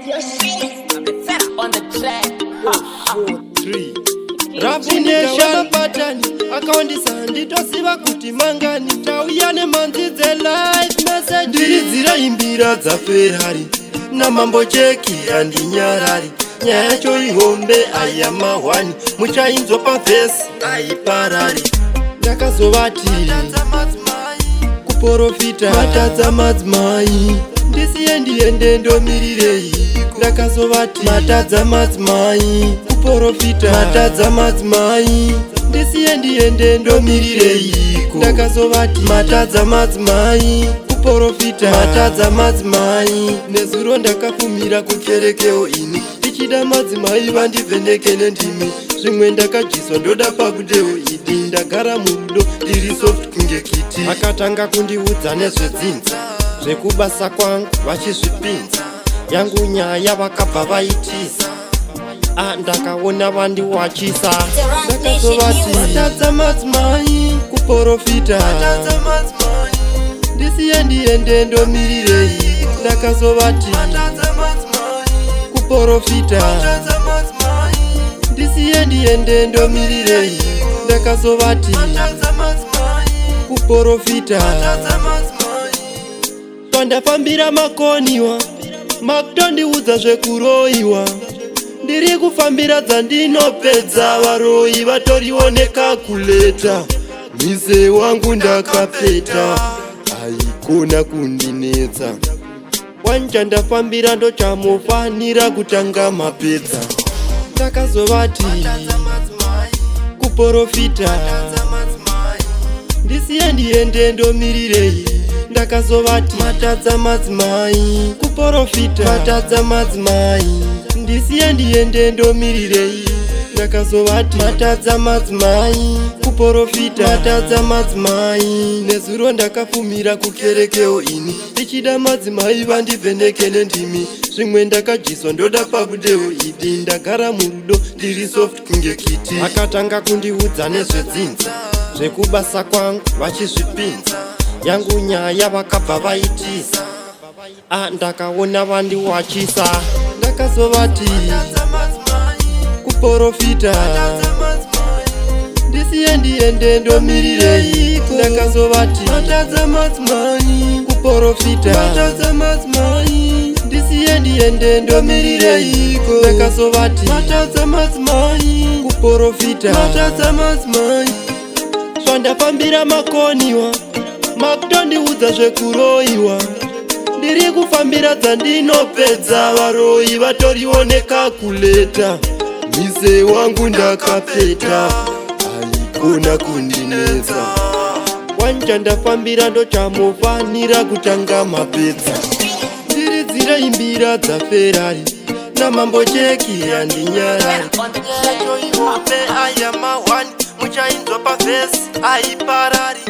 On the track. Rapunation patani akawandisa, nditoziva kuti mangani. Tauya nemhanzi dzelife message, ndiridzira imbira dzaFerrari namambo Cheki, handinyarari. Nyaya yacho ihombe, aya mahwani muchainzwa pavhesi, aiparari. Ndakazovati kuporofita matadza madzimai, ndisiye ndiende, ndomirirei? Ndakazovati matadza madzimai, kuporofita matadza madzimai, ndisiye ndiende, ndomirireiko? Ndakazovati matadza madzimai, kuporofita matadza madzimai. Nezuro ndakafumira kukerekeo ini, ndichida madzimai vandivheneke nendimi. Zvimwe ndakadyiswa, ndoda pakudeo idi. Ndagara murudo, ndiri soft kunge kiti. Vakatanga kundiudza nezvedzinza, zvekubasa kwangu vachizvipinza. Yangu nyaya vakabva vaitiza. A, ndakaona vandiwachisa. Ndakazovati matadza madzimai, kuporofita, ndisiye ndiende, ndomirirei? Ndakazovati kuporofita, ndisiye ndiende, ndomirirei? Ndakazovati kuporofita. Pandafambira makoniwa, makutondiudza zvekuroyiwa. Ndiri kufambira dzandinopedza, varoyi vatoriwo necalculator. Mise wangu ndakapeta, aikona kundinetsa. Wanchandafambira ndochamufanira kutanga mapedza. Ndakazovati kuporofita, ndisiye ndiende, ndomirirei? Ndakazovati matadza madzimai, kuporofita matadza madzimai, ndisiye ndiende, ndomirirei? Ndakazovati matadza madzimai, kuporofita matadza madzimai. Nezuro ndakafumira kukerekeo ini, ndichida madzimai vandivheneke nendimi. Zvimwe ndakadyiswa, ndoda pakudeo idi. Ndagara murudo, ndiri soft kunge kiti. Akatanga kundiudza nezvedzinza, zvekubasa kwangu vachizvipinza. Yangu nyaya vakabva vaitiza. A, ndakaona vandiwachisa. Ndakazovati kuporofita, ndisiye ndiende, ndomirirei? Ndakazovati matadza madzimai, kuporofita matadza madzimai, ndisiye ndiende, ndomirireiko? Ndakazovati matadza madzimai, kuporofita matadza madzimai. Zvandafambira makoniwa, makutondiudza zvekuroyiwa. Ndiri kufambira dzandinopedza, varoyi vatoriwo necalculator. Mise wangu ndakapeta, aikona kundinetsa. Wanchandafambira ndochamufanira kutanga mapedza. Ndiridzira imbira dzaFerrari namambo Cheki, handinyarari. On the track. Ihombe, aya mahwani muchainzwa pavhesi, aiparari.